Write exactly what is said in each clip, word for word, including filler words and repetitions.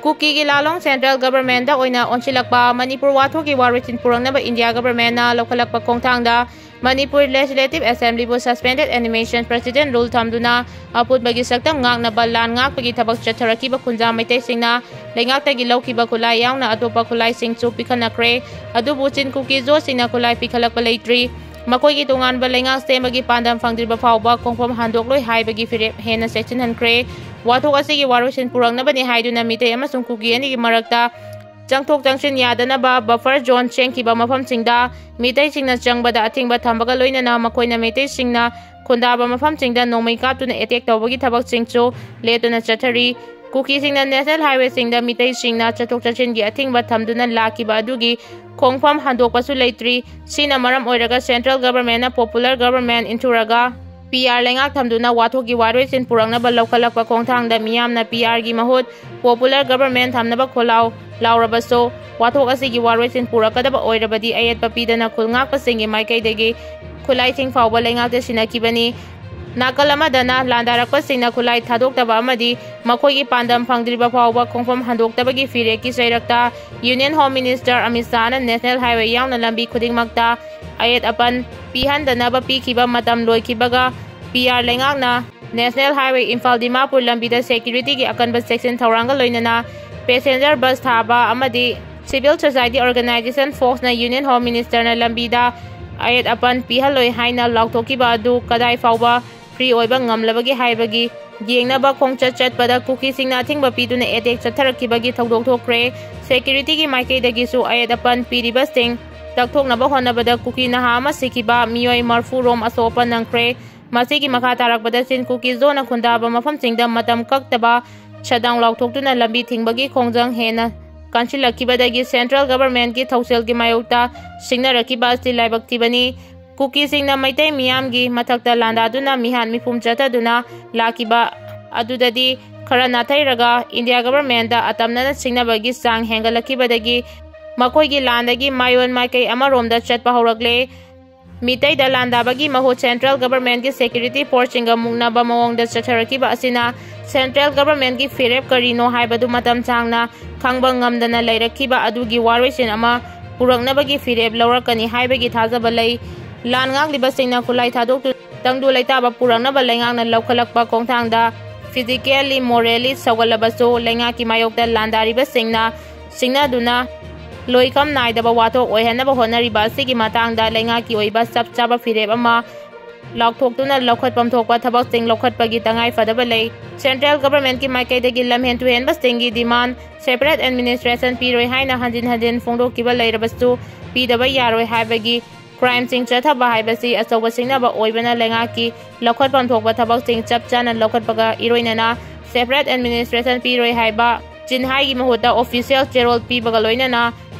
ꯀꯨꯀꯤꯒꯤ ꯂꯥꯂꯣꯡ central governmentꯇ ꯑꯣꯏꯅ ꯑꯣꯟꯁꯤꯜꯂꯛꯄ꯫ ꯃꯅꯤꯄꯨꯔ ꯋꯥꯊꯣꯛꯀꯤ ꯋꯥꯔꯣꯏꯁꯤꯟ ꯄꯨꯔꯛꯅꯕ ꯏꯟꯗꯤꯌꯥ governmentꯅ ꯂꯧꯈꯠꯂꯛꯄ ꯈꯣꯡꯊꯥꯡꯗ ꯃꯅꯤꯄꯨꯔ Legislative Assemblyꯕꯨ suspended animation president rule ꯊꯝꯗꯨꯅ ꯑꯄꯨꯟꯕꯒꯤ ꯁꯛꯇꯝ ꯉꯥꯛꯅꯕ ꯂꯥꯟ ꯉꯥꯛꯄꯒꯤ ꯊꯕꯛ ꯆꯠꯊꯔꯛꯈꯤꯕ ꯈꯨꯟꯖꯥ ꯃꯩꯇꯩꯁꯤꯡꯅ ꯂꯩꯉꯥꯛꯇꯒꯤ ꯂꯧꯈꯤꯕ ꯈꯨꯠꯂꯥꯏ ꯌꯥꯎꯅ ꯑꯇꯣꯞꯄ ꯈꯨꯠꯂꯥꯏꯁꯤꯡꯁꯨ ꯄꯤꯈꯠꯅꯈ꯭ꯔꯦ꯫ ꯑꯗꯨꯕꯨ ꯆꯤꯟ ꯀꯨꯀꯤ ꯖꯣꯁꯤꯡꯅ ꯈꯨꯠꯂꯥꯏ ꯄꯤꯈꯠꯂꯛꯄ ꯂꯩꯇ꯭ꯔꯤ꯫ ꯃꯈꯣꯏꯒꯤ ꯇꯣꯉꯥꯟꯕ ꯂꯩꯉꯥꯛ ꯁꯦꯝꯕꯒꯤ ꯄꯥꯟꯗꯝ ꯐꯪꯗ꯭ꯔꯤꯕ ꯐꯥꯎꯕ ꯈꯣꯡꯐꯝ ꯍꯟꯗꯣꯛꯂꯣꯏ ꯍꯥꯏꯕꯒꯤ ꯐꯤꯔꯦꯞ ꯍꯦꯟꯅ ꯆꯦꯠꯁꯤꯟꯍꯟꯈ꯭ꯔꯦ꯫ ꯋꯥꯊꯣꯛ ꯑꯁꯤꯒꯤ ꯋꯥꯔꯣꯏꯁꯤꯟ ꯄꯨꯔꯛꯅꯕꯅꯤ ꯍꯥꯏꯗꯨꯅ ꯃꯤꯇꯩ ꯑꯃꯁꯨꯡ ꯀꯨꯀꯤ ꯑꯅꯤꯒꯤ ꯃꯔꯛꯇ ꯆꯪꯊꯣꯛ ꯆꯪꯁꯤꯟ ꯌꯥꯗꯅꯕ buffer zone ꯁꯦꯝꯈꯤꯕ ꯃꯐꯝꯁꯤꯡꯗ ꯃꯤꯇꯩꯁꯤꯡꯅ ꯆꯪꯕꯗ ꯑꯊꯤꯡꯕ ꯊꯝꯕꯒ ꯂꯣꯏꯅꯅ ꯃꯈꯣꯏꯅ ꯃꯩꯇꯩꯁꯤꯡꯅ ꯈꯨꯟꯗꯥꯕ ꯃꯐꯝꯁꯤꯡꯗ ꯅꯣꯡꯃꯩ ꯀꯥꯞꯇꯨꯅ attack ꯇꯧꯕꯒꯤ ꯊꯕꯛꯁꯤꯡꯁꯨ ꯂꯦꯞꯇꯅ ꯆꯠꯊꯔꯤ꯫ ꯀꯨꯀꯤꯁꯤꯡꯅ national highwayꯁꯤꯡꯗ ꯃꯤꯇꯩꯁꯤꯡꯅ ꯆꯠꯊꯣꯛ ꯆꯠꯁꯤꯟꯒꯤ ꯑꯊꯤꯡꯕ ꯊꯝꯗꯨꯅ ꯂꯥꯛꯈꯤꯕ ꯑꯗꯨꯒꯤ ꯈꯣꯡꯐꯝ ꯍꯟꯗꯣꯛꯄꯁꯨ ꯂꯩꯇ꯭ꯔꯤ꯫ ꯁꯤꯅ ꯃꯔꯝ ꯑꯣꯏꯔꯒ central governmentꯅ popular government ꯏꯟꯊꯨꯔꯒ PR ꯂꯩꯉꯥꯛ ꯊꯝꯗꯨꯅ ꯋꯥꯊꯣꯛꯀꯤ ꯋꯥꯔꯣꯏꯁꯤꯟ ꯄꯨꯔꯛꯅꯕ ꯂꯧꯈꯠꯂꯛꯄ ꯈꯣꯡꯊꯥꯡꯗ ꯃꯤꯌꯥꯝꯅ PRꯒꯤ ꯃꯍꯨꯠ popular government ꯊꯝꯅꯕ ꯈꯣꯜꯂꯥꯎ ꯂꯥꯎꯔꯕꯁꯨ, ꯋꯥꯊꯣꯛ ꯑꯁꯤꯒꯤ ꯋꯥꯔꯣꯏꯁꯤꯟ ꯄꯨꯔꯛꯀꯗꯕ ꯑꯣꯏꯔꯕꯗꯤ ꯑꯌꯦꯠꯄ ꯄꯤꯗꯅ ꯈꯨꯜ ꯉꯥꯛꯄꯁꯤꯡꯒꯤ ꯃꯥꯏꯀꯩꯗꯒꯤ ꯈꯨꯠꯂꯥꯏꯁꯤꯡ ꯐꯥꯎꯕ ꯂꯩꯉꯥꯛꯇ ꯁꯤꯟꯅꯈꯤꯕꯅꯤ꯫ ꯅꯥꯀꯜ ꯑꯃꯗꯅ ꯂꯥꯟꯗꯥꯔꯛꯄꯁꯤꯡꯅ ꯈꯨꯠꯂꯥꯏ ꯊꯥꯗꯣꯛꯇꯕ ꯑꯃꯗꯤ ꯃꯈꯣꯏꯒꯤ ꯄꯥꯟꯗꯝ ꯐꯪꯗ꯭ꯔꯤꯕ ꯐꯥꯎꯕ ꯈꯣꯡꯐꯝ ꯍꯟꯗꯣꯛꯇꯕꯒꯤ ꯐꯤꯔꯦꯞꯀꯤ ꯆꯩꯔꯛꯇ Union Home Minister Amit ꯁꯥꯍꯅ national highway ꯌꯥꯎꯅ ꯂꯝꯕꯤ ꯈꯨꯗꯤꯡꯃꯛꯇ ꯑꯌꯦꯠ ꯑꯄꯟ ꯄꯤꯍꯟꯗꯅꯕ ꯄꯤꯈꯤꯕ ꯃꯇꯝ ꯂꯣꯏꯈꯤꯕꯒ PR ꯂꯩꯉꯥꯛꯅ national highway ꯏꯝꯐꯥꯜ ꯗꯤꯃꯥꯄꯨꯔ ꯂꯝꯕꯤꯗ securityꯒꯤ ꯑꯀꯟꯕ ꯆꯦꯛꯁꯤꯟ ꯊꯧꯔꯥꯡꯒ ꯂꯣꯏꯅꯅ passenger bus ꯊꯥꯕ ꯑꯃꯗꯤ civil society organisation ꯐꯣꯛꯁꯅ Union Home Ministerꯅ ꯂꯝꯕꯤꯗ ꯑꯌꯦꯠ ꯑꯄꯟ ꯄꯤꯍꯜꯂꯣꯏ ꯍꯥꯏꯅ ꯂꯥꯎꯊꯣꯛꯈꯤꯕ ꯑꯗꯨ ꯀꯗꯥꯏ ꯐꯥꯎꯕ free ꯑꯣꯏꯕ ꯉꯝꯂꯕꯒꯦ ꯍꯥꯏꯕꯒꯤ ꯌꯦꯡꯅꯕ ꯈꯣꯡꯆꯠ ꯆꯠꯄꯗ ꯀꯨꯀꯤꯁꯤꯡꯅ ꯑꯊꯤꯡꯕ ꯄꯤꯗꯨꯅ attack ꯆꯠꯊꯔꯛꯈꯤꯕꯒꯤ ꯊꯧꯗꯣꯛ ꯊꯣꯛꯈ꯭ꯔꯦ꯫ Securityꯒꯤ ꯃꯥꯏꯀꯩꯗꯒꯤꯁꯨ ꯑꯌꯦꯠ ꯑꯄꯟ ꯄꯤꯔꯤꯕꯁꯤꯡ ꯂꯧꯊꯣꯛꯅꯕ ꯍꯣꯠꯅꯕꯗ ꯀꯨꯀꯤ ꯅꯍꯥ ꯑꯃ ꯁꯤꯈꯤꯕ, ꯃꯤꯑꯣꯏ ꯃꯔꯐꯨ ꯔꯣꯝ ꯑꯁꯣꯛ ꯑꯄꯟ ꯅꯪꯈ꯭ꯔꯦ꯫ ꯃꯁꯤꯒꯤ ꯃꯈꯥ ꯇꯥꯔꯛꯄꯗ ꯆꯤꯟ ꯀꯨꯀꯤ ꯖꯣꯟꯅ ꯈꯨꯟꯗꯥꯕ ꯃꯐꯝꯁꯤꯡꯗ ꯃꯇꯝ ꯀꯛꯇꯕ shutdown ꯂꯥꯎꯊꯣꯛꯇꯨꯅ ꯂꯝꯕꯤ ꯊꯤꯡꯕꯒꯤ ꯈꯣꯡꯖꯪ ꯍꯦꯟꯅ ꯀꯟꯁꯤꯜꯂꯛꯈꯤꯕꯗꯒꯤ central governmentꯀꯤ ꯊꯧꯁꯤꯜꯒꯤ ꯃꯥꯌꯣꯛꯇ ꯁꯤꯡꯅꯔꯛꯈꯤꯕ ꯑꯁꯤ ꯂꯥꯏꯕꯛ ꯊꯤꯕꯅꯤ꯫ ꯀꯨꯀꯤꯁꯤꯡꯅ ꯃꯩꯇꯩ ꯃꯤꯌꯥꯝꯒꯤ ꯃꯊꯛꯇ ꯂꯥꯟꯗꯥꯗꯨꯅ ꯃꯤꯍꯥꯠ ꯃꯤꯄꯨꯝ ꯆꯠꯊꯗꯨꯅ ꯂꯥꯛꯈꯤꯕ ꯑꯗꯨꯗꯗꯤ ꯈꯔ ꯅꯥꯊꯩꯔꯒ ꯏꯟꯗꯤꯌꯥ governmentꯇ ꯑꯇꯝꯅꯅ ꯁꯤꯡꯅꯕꯒꯤ ꯆꯥꯡ ꯍꯦꯟꯒꯠꯂꯛꯈꯤꯕꯗꯒꯤ ꯃꯈꯣꯏꯒꯤ ꯂꯥꯟꯗꯒꯤ ꯃꯥꯏꯑꯣꯟ ꯃꯥꯏꯀꯩ ꯑꯃꯔꯣꯝꯗ ꯆꯠꯄ ꯍꯧꯔꯛꯂꯦ꯫ ꯃꯤꯇꯩꯗ ꯂꯥꯟꯗꯥꯕꯒꯤ ꯃꯍꯨꯠ central governmentꯀꯤ security forceꯁꯤꯡꯒ ꯃꯨꯛꯅꯕ ꯃꯑꯣꯡꯗ ꯆꯠꯊꯔꯛꯈꯤꯕ ꯑꯁꯤꯅ Central Governmentꯀꯤ ꯐꯤꯔꯦꯞ ꯀꯔꯤꯅꯣ ꯍꯥꯏꯕꯗꯨ ꯃꯇꯝ ꯁꯥꯡꯅ ꯈꯪꯕ ꯉꯝꯗꯅ ꯂꯩꯔꯛꯈꯤꯕ ꯑꯗꯨꯒꯤ ꯋꯥꯔꯣꯏꯁꯤꯟ ꯑꯃ ꯄꯨꯔꯛꯅꯕꯒꯤ ꯐꯤꯔꯦꯞ ꯂꯧꯔꯛꯀꯅꯤ ꯍꯥꯏꯕꯒꯤ ꯊꯥꯖꯕ ꯂꯩ꯫ ꯂꯥꯟ ꯉꯥꯛꯂꯤꯕꯁꯤꯡꯅ ꯈꯨꯠꯂꯥꯏ ꯊꯥꯗꯣꯛꯇꯨꯅ ꯇꯪꯗꯨ ꯂꯩꯇꯥꯕ ꯄꯨꯔꯛꯅꯕ ꯂꯩꯉꯥꯛꯅ ꯂꯧꯈꯠꯂꯛꯄ ꯈꯣꯡꯊꯥꯡꯗ physically, morally ꯁꯧꯒꯠꯂꯕꯁꯨ ꯂꯩꯉꯥꯛꯀꯤ ꯃꯥꯌꯣꯛꯇ ꯂꯥꯟꯗꯥꯔꯤꯕꯁꯤꯡꯅ ꯁꯤꯡꯅꯗꯨꯅ ꯂꯣꯏꯀꯝ ꯅꯥꯏꯗꯕ ꯋꯥꯊꯣꯛ ꯑꯣꯏꯍꯟꯅꯕ ꯍꯣꯠꯅꯔꯤꯕ ꯑꯁꯤꯒꯤ ꯃꯇꯥꯡꯗ ꯂꯩꯉꯥꯛꯀꯤ ꯑꯣꯏꯕ ꯆꯞ ꯆꯥꯕ ꯐꯤꯔꯦꯞ ꯑꯃ ꯂꯥꯎꯊꯣꯛꯇꯨꯅ ꯂꯧꯈꯠꯐꯝ ꯊꯣꯛꯄ ꯊꯕꯛꯁꯤꯡ ꯂꯧꯈꯠꯄꯒꯤ ꯇꯉꯥꯏ ꯐꯗꯕ ꯂꯩ꯫ Central Governmentꯀꯤ ꯃꯥꯏꯀꯩꯗꯒꯤ ꯂꯝꯍꯦꯟ ꯇꯨꯍꯦꯟꯕꯁꯤꯡꯒꯤ demand separate administration ꯄꯤꯔꯣꯏ ꯍꯥꯏꯅ ꯍꯟꯖꯤꯟ ꯍꯟꯖꯤꯟ ꯐꯣꯡꯗꯣꯛꯈꯤꯕ ꯂꯩꯔꯕꯁꯨ ꯄꯤꯗꯕ ꯌꯥꯔꯣꯏ ꯍꯥꯏꯕꯒꯤ crimeꯁꯤꯡ ꯆꯠꯊꯕ ꯍꯥꯏꯕꯁꯤ ꯑꯆꯧꯕ ꯁꯤꯡꯅꯕ ꯑꯣꯏꯕꯅ ꯂꯩꯉꯥꯛꯀꯤ ꯂꯧꯈꯠꯐꯝ ꯊꯣꯛꯄ ꯊꯕꯛꯁꯤꯡ ꯆꯞ ꯆꯥꯅ ꯂꯧꯈꯠꯄꯒ ꯏꯔꯣꯏꯅꯅ separate administration ꯄꯤꯔꯣꯏ ꯍꯥꯏꯕ ꯆꯤꯟꯍꯥꯏꯒꯤ ꯃꯍꯨꯠꯇ official ꯆꯦꯔꯣꯜ ꯄꯤꯕꯒ ꯂꯣꯏꯅꯅ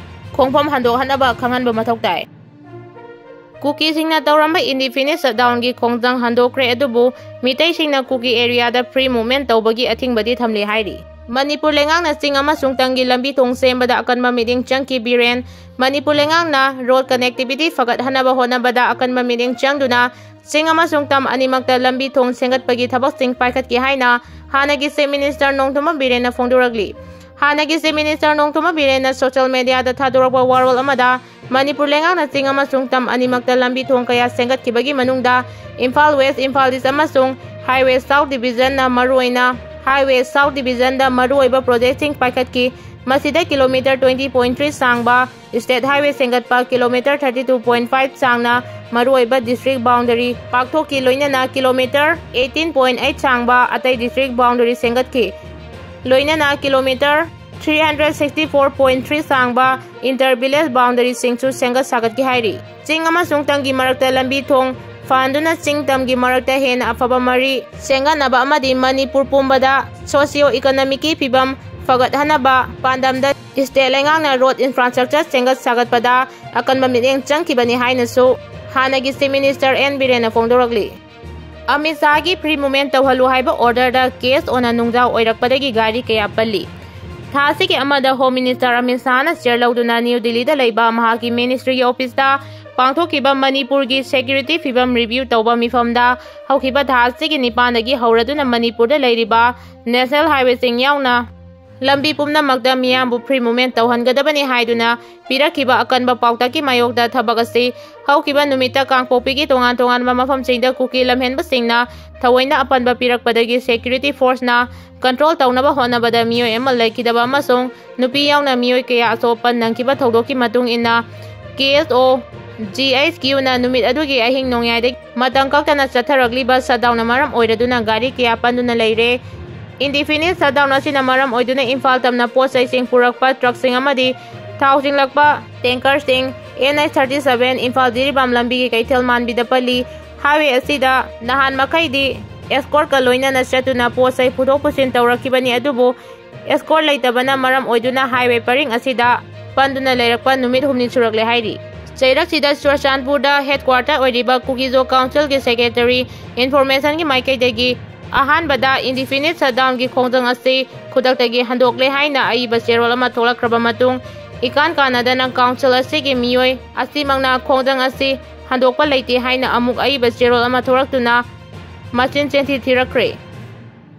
ꯈꯣꯡꯐꯝ ꯍꯟꯗꯣꯛꯍꯟꯅꯕ ꯈꯪꯍꯟꯕ ꯃꯊꯧ ꯇꯥꯏ꯫ ꯀꯨꯀꯤꯁꯤꯡꯅ ꯇꯧꯔꯝꯕ indefinite shutdownꯒꯤ ꯈꯣꯡꯖꯪ ꯍꯟꯗꯣꯛꯈ꯭ꯔꯦ, ꯑꯗꯨꯕꯨ ꯃꯤꯇꯩꯁꯤꯡꯅ ꯀꯨꯀꯤ areaꯗ free movement ꯇꯧꯕꯒꯤ ꯑꯊꯤꯡꯕꯗꯤ ꯊꯝꯂꯤ ꯍꯥꯏꯔꯤ꯫ ꯃꯅꯤꯄꯨꯔ ꯂꯩꯉꯥꯛꯅ ꯆꯤꯡ ꯑꯃꯁꯨꯡ ꯇꯝꯒꯤ ꯂꯝꯕꯤ ꯊꯣꯡ ꯁꯦꯝꯕꯗ ꯑꯀꯟꯕ ꯃꯤꯠꯌꯦꯡ ꯆꯪꯈꯤ꯫ ꯕꯤꯔꯦꯟ, ꯃꯅꯤꯄꯨꯔ ꯂꯩꯉꯥꯛꯅ road connectivity ꯐꯒꯠꯍꯟꯅꯕ ꯍꯣꯠꯅꯕꯗ ꯑꯀꯟꯕ ꯃꯤꯠꯌꯦꯡ ꯆꯪꯗꯨꯅ ꯆꯤꯡ ꯑꯃꯁꯨꯡ ꯇꯝ ꯑꯅꯤꯃꯛꯇ ꯂꯝꯕꯤ ꯊꯣꯡ ꯁꯦꯝꯒꯠꯄꯒꯤ ꯊꯕꯛꯁꯤꯡ ꯄꯥꯏꯈꯠꯈꯤ ꯍꯥꯏꯅ ꯍꯥꯟꯅꯒꯤ Chief Minister ꯅꯣꯡꯊꯣꯝꯕꯝ ꯕꯤꯔꯦꯟꯅ ꯐꯣꯡꯗꯣꯔꯛꯂꯤ꯫ ꯍꯥꯟꯅꯒꯤ Chief Minister ꯅꯣꯡꯊꯣꯝꯕꯝ ꯕꯤꯔꯦꯟꯅ social mediaꯗ ꯊꯥꯗꯣꯔꯛꯄ ꯋꯥꯔꯣꯜ ꯑꯃꯗ, ꯃꯅꯤꯄꯨꯔ ꯂꯩꯉꯥꯛꯅ ꯆꯤꯡ ꯑꯃꯁꯨꯡ ꯇꯝ ꯑꯅꯤꯃꯛꯇ ꯂꯝꯕꯤ ꯊꯣꯡ ꯀꯌꯥ ꯁꯦꯝꯒꯠꯈꯤꯕꯒꯤ ꯃꯅꯨꯡꯗ ꯏꯝꯐꯥꯜ West, ꯏꯝꯐꯥꯜ East ꯑꯃꯁꯨꯡ Highway South Divisionꯅ ꯃꯔꯨꯑꯣꯏꯅ, Highway South Divisionꯗ ꯃꯔꯨꯑꯣꯏꯕ projectꯁꯤꯡ ꯄꯥꯏꯈꯠꯈꯤ꯫ ꯃꯁꯤꯗ kilometre twenty point three ꯁꯥꯡꯕ State Highway ꯁꯦꯝꯒꯠꯄ, kilometre thirty two point five ꯁꯥꯡꯅ ꯃꯔꯨꯑꯣꯏꯕ district boundary ꯄꯥꯛꯊꯣꯛꯈꯤ, ꯂꯣꯏꯅꯅ kilometre eighteen point eight ꯁꯥꯡꯕ ꯑꯇꯩ district boundary ꯁꯦꯝꯒꯠꯈꯤ, ꯂꯣꯏꯅꯅ kilometre three hundred sixty four point three ꯁꯥꯡꯕ inter village boundaryꯁꯤꯡꯁꯨ ꯁꯦꯝꯒꯠ ꯁꯥꯒꯠꯈꯤ ꯍꯥꯏꯔꯤ꯫ ꯆꯤꯡ ꯑꯃꯁꯨꯡ ꯇꯝꯒꯤ ꯃꯔꯛꯇ ꯂꯝꯕꯤ ꯊꯣꯡ ꯐꯍꯟꯗꯨꯅ ꯆꯤꯡ ꯇꯝꯒꯤ ꯃꯔꯛꯇ ꯍꯦꯟꯅ ꯑꯐꯕ ꯃꯔꯤ ꯁꯦꯝꯒꯠꯅꯕ ꯑꯃꯗꯤ ꯃꯅꯤꯄꯨꯔ ꯄꯨꯝꯕꯗ socio economicꯀꯤ ꯐꯤꯕꯝ ꯐꯒꯠꯍꯟꯅꯕ ꯄꯥꯟꯗꯝꯗ state ꯂꯩꯉꯥꯛꯅ road infrastructure ꯁꯦꯝꯒꯠ ꯁꯥꯒꯠꯄꯗ ꯑꯀꯟꯕ ꯃꯤꯠꯌꯦꯡ ꯆꯪꯈꯤꯕꯅꯤ ꯍꯥꯏꯅꯁꯨ ꯍꯥꯟꯅꯒꯤ Chief Minister ꯑꯦꯟ ꯕꯤꯔꯦꯟꯅ ꯐꯣꯡꯗꯣꯔꯛꯂꯤ꯫ ꯑꯃꯤꯠ ꯁꯥꯍꯒꯤ free movement ꯇꯧꯍꯜꯂꯨ ꯍꯥꯏꯕ orderꯗ case ꯑꯣꯟꯅ ꯅꯨꯡꯖꯥꯎ ꯑꯣꯏꯔꯛꯄꯗꯒꯤ ꯒꯥꯔꯤ ꯀꯌꯥ ꯄꯜꯂꯤ꯫ ꯊꯥ ꯑꯁꯤꯒꯤ ꯑꯃꯗ Home Minister ꯑꯃꯤꯠ ꯁꯥꯍꯅ chair ꯂꯧꯗꯨꯅ ꯅ꯭ꯌꯨ ꯗꯤꯜꯂꯤꯗ ꯂꯩꯕ ꯃꯍꯥꯛꯀꯤ ministryꯒꯤ officeꯇ ꯄꯥꯡꯊꯣꯛꯈꯤꯕ ꯃꯅꯤꯄꯨꯔꯒꯤ ꯁꯦꯀ꯭ꯌꯨꯔꯤꯇꯤ ꯐꯤꯕꯝ ꯔꯤꯚ꯭ꯌꯨ ꯇꯧꯕ ꯃꯤꯐꯝꯗ ꯍꯧꯈꯤꯕ ꯊꯥ ꯑꯁꯤꯒꯤ ꯅꯤꯄꯥꯟꯗꯒꯤ ꯍꯧꯔꯗꯨꯅ ꯃꯅꯤꯄꯨꯔꯗ ꯂꯩꯔꯤꯕ ꯅꯦꯁꯅꯦꯜ ꯍꯥꯏꯋꯦꯁꯤꯡ ꯌꯥꯎꯅ ꯂꯝꯕꯤ ꯄꯨꯝꯅꯃꯛꯇ ꯃꯤꯌꯥꯝꯕꯨ ꯐ꯭ꯔꯤ ꯃꯨꯚꯃꯦꯟ ꯇꯧꯍꯟꯒꯗꯕꯅꯤ ꯍꯥꯏꯗꯨꯅ ꯄꯤꯔꯛꯈꯤꯕ ꯑꯀꯟꯕ ꯄꯥꯎꯇꯥꯛꯀꯤ ꯃꯥꯌꯣꯛꯇ ꯊꯕꯛ ꯑꯁꯤ ꯍꯧꯈꯤꯕ ꯅꯨꯃꯤꯠꯇ ꯀꯥꯡꯄꯣꯛꯄꯤꯒꯤ ꯇꯣꯉꯥꯟ ꯇꯣꯉꯥꯟꯕ ꯃꯐꯝꯁꯤꯡꯗ ꯀꯨꯀꯤ ꯂꯝꯍꯦꯟꯕꯁꯤꯡꯅ ꯊꯑꯣꯏꯅ ꯑꯄꯟꯕ ꯄꯤꯔꯛꯄꯗꯒꯤ ꯁꯦꯀ꯭ꯌꯨꯔꯤꯇꯤ ꯐꯣꯔꯁꯅ ꯀꯟꯇ꯭ꯔꯣꯜ ꯇꯧꯅꯕ ꯍꯣꯠꯅꯕꯗ ꯃꯤꯑꯣꯏ ꯑꯃ ꯂꯩꯈꯤꯗꯕ ꯑꯃꯁꯨꯡ ꯅꯨꯄꯤ ꯌꯥꯎꯅ ꯃꯤꯑꯣꯏ ꯀꯌꯥ ꯑꯁꯣꯛ ꯑꯄꯟ ꯅꯪꯈꯤꯕ ꯊꯧꯗꯣꯛꯀꯤ ꯃꯇꯨꯡ ꯏꯟꯅ ꯀꯦ ꯑꯦꯁ ꯑꯣ, ꯖꯤ ꯑꯩꯆ ꯀ꯭ꯌꯨꯅ ꯅꯨꯃꯤꯠ ꯑꯗꯨꯒꯤ ꯑꯍꯤꯡ ꯅꯣꯡꯌꯥꯏꯗꯒꯤ ꯃꯇꯝ ꯀꯛꯇꯅ ꯆꯠꯊꯔꯛꯂꯤꯕ ꯁꯠꯗꯥꯎꯟꯅ ꯃꯔꯝ ꯑꯣꯏꯔꯗꯨꯅ ꯒꯥꯔꯤ ꯀꯌꯥ ꯄꯟꯗꯨꯅ ꯂꯩꯔꯦ꯫ ꯏꯟꯗꯤꯐꯤꯅꯤꯠ ꯁꯠꯗꯥꯎꯟ ꯑꯁꯤꯅ ꯃꯔꯝ ꯑꯣꯏꯗꯨꯅ ꯏꯝꯐꯥꯜ ꯇꯝꯅ ꯄꯣꯠ ꯆꯩꯁꯤꯡ ꯄꯨꯔꯛꯄ ꯇ꯭ꯔꯛꯁꯤꯡ ꯑꯃꯗꯤ ꯊꯥꯎ ꯆꯤꯡꯂꯛꯄ ꯇꯦꯡꯀꯔꯁꯤꯡ N H thirty seven Imphal Jiribam ꯂꯝꯕꯤꯒꯤ ꯀꯩꯊꯦꯜ ꯃꯥꯟꯕꯤꯗ ꯄꯜꯂꯤ꯫ ꯍꯥꯏꯋꯦ ꯑꯁꯤꯗ ꯅꯍꯥꯟ ꯃꯈꯩꯗꯤ ꯑꯦꯁꯀꯣꯔꯠꯀ ꯂꯣꯏꯅꯅ ꯆꯠꯇꯨꯅ ꯄꯣꯠ ꯆꯩ ꯄꯨꯊꯣꯛ ꯄꯨꯁꯤꯟ ꯇꯧꯔꯛꯈꯤꯕꯅꯤ, ꯑꯗꯨꯕꯨ ꯑꯦꯁꯀꯣꯔꯠ ꯂꯩꯇꯕꯅ ꯃꯔꯝ ꯑꯣꯏꯗꯨꯅ ꯍꯥꯏꯋꯦ ꯄꯔꯤꯡ ꯑꯁꯤꯗ ꯄꯟꯗꯨꯅ ꯂꯩꯔꯛꯄ ꯅꯨꯃꯤꯠ ꯍꯨꯝꯅꯤ ꯁꯨꯔꯛꯂꯦ ꯍꯥꯏꯔꯤ꯫ ꯆꯩꯔꯛꯁꯤꯗ ꯆꯨꯔꯆꯥꯟꯄꯨꯔꯗ ꯍꯦꯗꯀ꯭ꯋꯥꯇꯔ ꯑꯣꯏꯔꯤꯕ ꯀꯨꯀꯤꯖꯣ ꯀꯥꯎꯟꯁꯤꯜꯒꯤ ꯁꯦꯀ꯭ꯔꯦꯇꯔꯤ ꯏꯟꯐꯣꯔꯃꯦꯁꯟꯒꯤ ꯃꯥꯏꯀꯩꯗꯒꯤ ꯑꯍꯥꯟꯕꯗ ꯏꯟꯗꯤꯐꯤꯅꯤꯠ ꯁꯠꯗꯥꯎꯟꯒꯤ ꯈꯣꯡꯖꯪ ꯑꯁꯤ ꯈꯨꯗꯛꯇꯒꯤ ꯍꯟꯗꯣꯛꯂꯦ ꯍꯥꯏꯅ ꯑꯏꯕ ꯆꯦꯔꯣꯜ ꯑꯃ ꯊꯣꯛꯂꯛꯈ꯭ꯔꯕ ꯃꯇꯨꯡ, ꯏꯀꯥꯟ ꯀꯥꯟꯅꯗꯅ ꯀꯥꯎꯟꯁꯤꯜ ꯑꯁꯤꯒꯤ ꯃꯤꯑꯣꯏ ꯑꯁꯤꯃꯛꯅ ꯈꯣꯡꯖꯪ ꯑꯁꯤ ꯍꯟꯗꯣꯛꯄ ꯂꯩꯇꯦ ꯍꯥꯏꯅ ꯑꯃꯨꯛ ꯑꯏꯕ ꯆꯦꯔꯣꯜ ꯑꯃ ꯊꯣꯛꯂꯛꯇꯨꯅ ꯃꯆꯤꯟ ꯆꯦꯟꯊꯤ ꯊꯤꯔꯛꯈ꯭ꯔꯦ꯫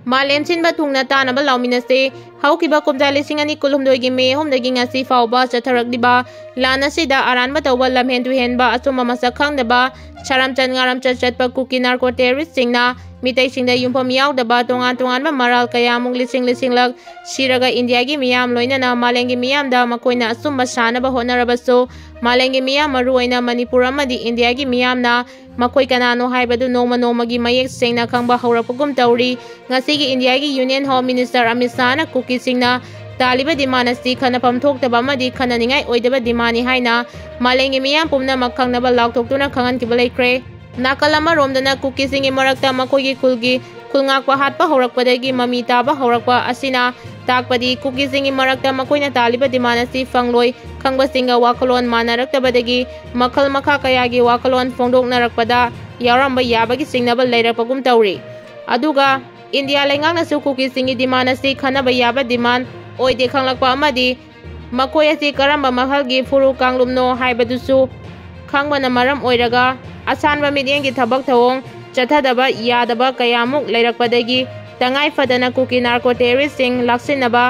ꯃꯥꯂꯦꯝ ꯁꯤꯟꯕ ꯊꯨꯡꯅ ꯇꯥꯅꯕ ꯂꯥꯎꯃꯤꯟꯅꯁꯦ꯫ ꯍꯧꯈꯤꯕ ꯀꯨꯝꯖꯥ ꯂꯤꯁꯤꯡ ꯑꯅꯤ ꯀꯨꯟꯍꯨꯝꯗꯣꯏꯒꯤ ꯃꯦ ꯑꯍꯨꯝꯗꯒꯤ ꯉꯁꯤ ꯐꯥꯎꯕ ꯆꯠꯊꯔꯛꯂꯤꯕ ꯂꯥꯟ ꯑꯁꯤꯗ ꯑꯔꯥꯟꯕ ꯇꯧꯕ ꯂꯝꯍꯦꯟ ꯇꯨꯍꯦꯟꯕ ꯑꯆꯨꯝꯕ ꯃꯁꯛ ꯈꯪꯗꯕ ꯁꯥꯔꯝꯆꯠ ꯉꯥꯔꯝꯆꯠ ꯆꯠꯄ ꯀꯨꯀꯤ ꯅꯥꯔꯀꯣ ꯇꯦꯔꯣꯔꯤꯁꯁꯤꯡꯅ ꯃꯤꯇꯩꯁꯤꯡꯗ ꯌꯨꯝꯐꯝ ꯌꯥꯎꯗꯕ ꯇꯣꯉꯥꯟ ꯇꯣꯉꯥꯟꯕ ꯃꯔꯥꯜ ꯀꯌꯥꯃꯨꯛ ꯂꯤꯁꯤꯡ ꯂꯤꯁꯤꯡꯂꯛ ꯁꯤꯔꯒ ꯏꯟꯗꯤꯌꯥꯒꯤ ꯃꯤꯌꯥꯝ ꯂꯣꯏꯅꯅ ꯃꯥꯂꯦꯝꯒꯤ ꯃꯤꯌꯥꯝꯗ ꯃꯈꯣꯏꯅ ꯑꯆꯨꯝꯕ ꯁꯥꯅꯕ ꯍꯣꯠꯅꯔꯕꯁꯨ, ꯃꯥꯂꯦꯝꯒꯤ ꯃꯤꯌꯥꯝ ꯃꯔꯨꯑꯣꯏꯅ ꯃꯅꯤꯄꯨꯔ ꯑꯃꯗꯤ ꯏꯟꯗꯤꯌꯥꯒꯤ ꯃꯤꯌꯥꯝꯅ ꯃꯈꯣꯏ ꯀꯅꯥꯅꯣ ꯍꯥꯏꯕꯗꯨ ꯅꯣꯡꯃ ꯅꯣꯡꯃꯒꯤ ꯃꯌꯦꯛ ꯁꯦꯡꯅ ꯈꯪꯕ ꯍꯧꯔꯛꯄꯒꯨꯝ ꯇꯧꯔꯤ꯫ ꯉꯁꯤꯒꯤ ꯏꯟꯗꯤꯌꯥꯒꯤ ꯌꯨꯅꯤꯌꯟ ꯍꯣꯝ ꯃꯤꯅꯤꯁꯇꯔ ꯑꯃꯤꯠ ꯁꯥꯍꯅ ꯀꯨꯀꯤꯁꯤꯡꯅ ꯇꯥꯜꯂꯤꯕ ꯗꯤꯃꯥꯟ ꯑꯁꯤ ꯈꯟꯅꯐꯝ ꯊꯣꯛꯇꯕ ꯑꯃꯗꯤ ꯈꯟꯅꯅꯤꯡꯉꯥꯏ ꯑꯣꯏꯗꯕ ꯗꯤꯃꯥꯟꯅꯤ ꯍꯥꯏꯅ ꯃꯥꯂꯦꯝꯒꯤ ꯃꯤꯌꯥꯝ ꯄꯨꯝꯅꯃꯛ ꯈꯪꯅꯕ ꯂꯥꯎꯊꯣꯛꯇꯨꯅ ꯈꯪꯍꯟꯈꯤꯕ ꯂꯩꯈ꯭ꯔꯦ꯫ ꯅꯥꯀꯜ ꯑꯃꯔꯣꯝꯗꯅ ꯀꯨꯀꯤꯁꯤꯡꯒꯤ ꯃꯔꯛꯇ ꯃꯈꯣꯏꯒꯤ ꯈꯨꯜꯒꯤ ꯈꯨꯜ ꯉꯥꯛꯄ ꯍꯥꯠꯄ ꯍꯧꯔꯛꯄꯗꯒꯤ ꯃꯃꯤ ꯇꯥꯕ ꯍꯧꯔꯛꯄ ꯑꯁꯤꯅ ꯇꯥꯛꯄꯗꯤ ꯀꯨꯀꯤꯁꯤꯡꯒꯤ ꯃꯔꯛꯇ ꯃꯈꯣꯏꯅ ꯇꯥꯜꯂꯤꯕ ꯗꯤꯃꯥꯟ ꯑꯁꯤ ꯐꯪꯂꯣꯏ ꯈꯪꯕꯁꯤꯡꯒ ꯋꯥꯈꯜꯂꯣꯟ ꯃꯥꯟꯅꯔꯛꯇꯕꯗꯒꯤ ꯃꯈꯜ ꯃꯈꯥ ꯀꯌꯥꯒꯤ ꯋꯥꯈꯜꯂꯣꯟ ꯐꯣꯡꯗꯣꯛꯅꯔꯛꯄꯗ ꯌꯥꯎꯔꯝꯕ ꯌꯥꯕꯒꯤ ꯆꯤꯡꯅꯕ ꯂꯩꯔꯛꯄꯒꯨꯝ ꯇꯧꯔꯤ꯫ ꯑꯗꯨꯒ ꯏꯟꯗꯤꯌꯥ ꯂꯩꯉꯥꯛꯅꯁꯨ ꯀꯨꯀꯤꯁꯤꯡꯒꯤ ꯗꯤꯃꯥꯟ ꯑꯁꯤ ꯈꯟꯅꯕ ꯌꯥꯕ ꯗꯤꯃꯥꯟ ꯑꯣꯏꯗꯦ ꯈꯪꯂꯛꯄ ꯑꯃꯗꯤ ꯃꯈꯣꯏ ꯑꯁꯤ ꯀꯔꯝꯕ ꯃꯈꯜꯒꯤ ꯐꯨꯔꯨ ꯀꯥꯡꯂꯨꯞꯅꯣ ꯍꯥꯏꯕꯗꯨꯁꯨ ꯈꯪꯕꯅ ꯃꯔꯝ ꯑꯣꯏꯔꯒ ꯑꯁꯥꯟꯕ ꯃꯤꯠꯌꯦꯡꯒꯤ ꯊꯕꯛ ꯊꯧꯑꯣꯡ ꯆꯠꯊꯗꯕ ꯌꯥꯗꯕ ꯀꯌꯥꯃꯨꯛ ꯂꯩꯔꯛꯄꯗꯒꯤ ꯇꯉꯥꯏ ꯐꯗꯅ ꯀꯨꯀꯤ ꯅꯥꯔꯀꯣ ꯇꯦꯔꯣꯔꯤꯁꯁꯤꯡ ꯂꯥꯛꯁꯤꯟꯅꯕ,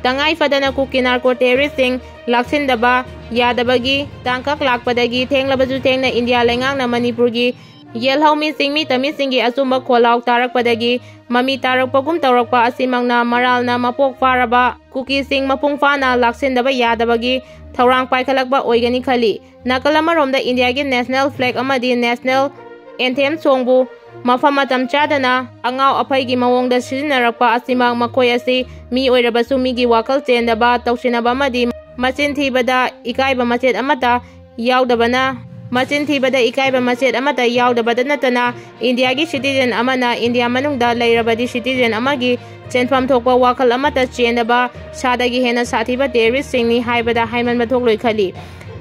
ꯇꯉꯥꯏ ꯐꯗꯅ ꯀꯨꯀꯤ ꯅꯥꯔꯀꯣ ꯇꯦꯔꯣꯔꯤꯁꯁꯤꯡ ꯂꯥꯛꯁꯤꯟꯗꯕ ꯌꯥꯗꯕꯒꯤ ꯇꯥꯡꯀꯛ ꯂꯥꯛꯄꯗꯒꯤ ꯊꯦꯡꯂꯕꯁꯨ ꯊꯦꯡꯅ ꯏꯟꯗꯤꯌꯥ ꯂꯩꯉꯥꯛꯅ ꯃꯅꯤꯄꯨꯔꯒꯤ ꯌꯦꯜꯍꯧꯃꯤ ꯆꯤꯡꯃꯤ ꯇꯝꯃꯤꯁꯤꯡꯒꯤ ꯑꯆꯨꯝꯕ ꯈꯣꯜꯂꯥꯎ ꯇꯥꯔꯛꯄꯗꯒꯤ ꯃꯃꯤ ꯇꯥꯔꯛꯄꯒꯨꯝ ꯇꯧꯔꯛꯄ ꯑꯁꯤꯃꯛꯅ ꯃꯔꯥꯜꯅ ꯃꯄꯣꯛ ꯐꯥꯔꯕ ꯀꯨꯀꯤꯁꯤꯡ ꯃꯄꯨꯡ ꯐꯥꯅ ꯂꯥꯛꯁꯤꯟꯗꯕ ꯌꯥꯗꯕꯒꯤ ꯊꯧꯔꯥꯡ ꯄꯥꯏꯈꯠꯂꯛꯄ ꯑꯣꯏꯒꯅꯤ ꯈꯜꯂꯤ꯫ ꯅꯥꯀꯜ ꯑꯃꯔꯣꯝꯗ ꯏꯟꯗꯤꯌꯥꯒꯤ ꯅꯦꯁꯅꯦꯜ ꯐ꯭ꯂꯦꯒ ꯑꯃꯗꯤ ꯅꯦꯁꯅꯦꯜ ꯑꯦꯟꯊꯦꯝ ꯁꯣꯡꯕꯨ ꯃꯐꯝ ꯃꯇꯝ ꯆꯥꯗꯅ ꯑꯉꯥꯎ ꯑꯐꯩꯒꯤ ꯃꯑꯣꯡꯗ ꯁꯤꯖꯤꯟꯅꯔꯛꯄ ꯑꯁꯤꯃꯛ ꯃꯈꯣꯏ ꯑꯁꯤ ꯃꯤ ꯑꯣꯏꯔꯕꯁꯨ ꯃꯤꯒꯤ ꯋꯥꯈꯜ ꯆꯦꯟꯗꯕ, ꯇꯧꯁꯤꯟꯅꯕ ꯑꯃꯗꯤ ꯃꯆꯤꯟ ꯊꯤꯕꯗ ꯏꯀꯥꯏꯕ ꯃꯆꯦꯠ ꯑꯃꯠꯇ ꯌꯥꯎꯗꯕꯅ, ꯃꯆꯤꯟ ꯊꯤꯕꯗ ꯏꯀꯥꯏꯕ ꯃꯆꯦꯠ ꯑꯃꯠꯇ ꯌꯥꯎꯗꯕꯗ ꯅꯠꯇꯅ ꯏꯟꯗꯤꯌꯥꯒꯤ ꯁꯤꯇꯤꯖꯦꯟ ꯑꯃꯅ ꯏꯟꯗꯤꯌꯥ ꯃꯅꯨꯡꯗ ꯂꯩꯔꯕꯗꯤ ꯁꯤꯇꯤꯖꯦꯟ ꯑꯃꯒꯤ ꯆꯦꯟꯐꯝ ꯊꯣꯛꯄ ꯋꯥꯈꯜ ꯑꯃꯠꯇ ꯆꯦꯟꯗꯕ ꯁꯥꯗꯒꯤ ꯍꯦꯟꯅ ꯁꯥꯊꯤꯕ ꯇꯦꯔꯣꯔꯤꯁꯁꯤꯡꯅꯤ ꯍꯥꯏꯕꯗ ꯍꯥꯏꯃꯟꯕ ꯊꯣꯛꯂꯣꯏ ꯈꯜꯂꯤ꯫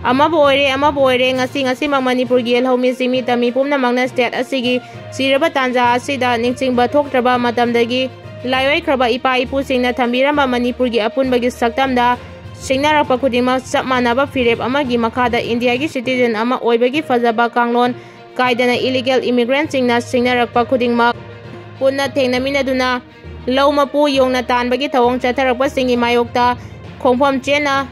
ꯑꯃꯕꯨ ꯑꯣꯏꯔꯦ, ꯑꯃꯕꯨ ꯑꯣꯏꯔꯦ, ꯉꯁꯤ ꯉꯁꯤꯃꯛ ꯃꯅꯤꯄꯨꯔꯒꯤ ꯌꯦꯜꯍꯧꯃꯤ ꯆꯤꯡꯃꯤ ꯇꯝꯃꯤ ꯄꯨꯝꯅꯃꯛꯅ ꯁ꯭ꯇꯦꯠ ꯑꯁꯤꯒꯤ ꯆꯤꯔꯕ ꯇꯥꯟꯖꯥ ꯑꯁꯤꯗ ꯅꯤꯡꯁꯤꯡꯕ ꯊꯣꯛꯇ꯭ꯔꯕ ꯃꯇꯝꯗꯒꯤ ꯂꯥꯏꯑꯣꯏꯈ꯭ꯔꯕ ꯏꯄꯥ ꯏꯄꯨꯁꯤꯡꯅ ꯊꯝꯕꯤꯔꯝꯕ ꯃꯅꯤꯄꯨꯔꯒꯤ ꯑꯄꯨꯟꯕꯒꯤ ꯁꯛꯇꯝꯗ ꯁꯤꯡꯅꯔꯛꯄ ꯈꯨꯗꯤꯡꯃꯛ ꯆꯞ ꯃꯥꯟꯅꯕ ꯐꯤꯔꯦꯞ ꯑꯃꯒꯤ ꯃꯈꯥꯗ ꯏꯟꯗꯤꯌꯥꯒꯤ ꯁꯤꯇꯤꯖꯦꯟ ꯑꯃ ꯑꯣꯏꯕꯒꯤ ꯐꯖꯕ ꯀꯥꯡꯂꯣꯟ ꯀꯥꯏꯗꯅ ꯏꯂꯤꯒꯦꯜ ꯏꯃꯤꯒ꯭ꯔꯦꯟꯠꯁꯤꯡꯅ ꯁꯤꯡꯅꯔꯛꯄ ꯈꯨꯗꯤꯡꯃꯛ ꯄꯨꯟꯅ ꯊꯦꯡꯅꯃꯤꯟꯅꯗꯨꯅ ꯂꯧ ꯃꯄꯨ ꯌꯣꯡꯅ ꯇꯥꯟꯕꯒꯤ ꯊꯧꯑꯣꯡ ꯆꯠꯊꯔꯛꯄꯁꯤꯡꯒꯤ ꯃꯥꯌꯣꯛꯇ ꯈꯣꯡꯐꯝ ꯆꯦꯟꯅ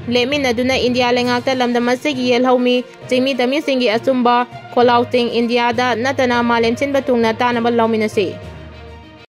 ꯂꯦꯞꯃꯤꯟꯅꯗꯨꯅ ꯏꯟꯗꯤꯌꯥ ꯂꯩꯉꯥꯛꯇ ꯂꯝꯗꯝ ꯑꯁꯤꯒꯤ ꯌꯦꯜꯍꯧꯃꯤ ꯆꯤꯡꯃꯤ ꯇꯝꯃꯤꯁꯤꯡꯒꯤ ꯑꯆꯨꯝꯕ ꯈꯣꯜꯂꯥꯎꯁꯤꯡ ꯏꯟꯗꯤꯌꯥꯗ ꯅꯠꯇꯅ ꯃꯥꯂꯦꯝ ꯁꯤꯟꯕ ꯊꯨꯡꯅ ꯇꯥꯅꯕ ꯂꯧꯃꯤꯟꯅꯁꯤ꯫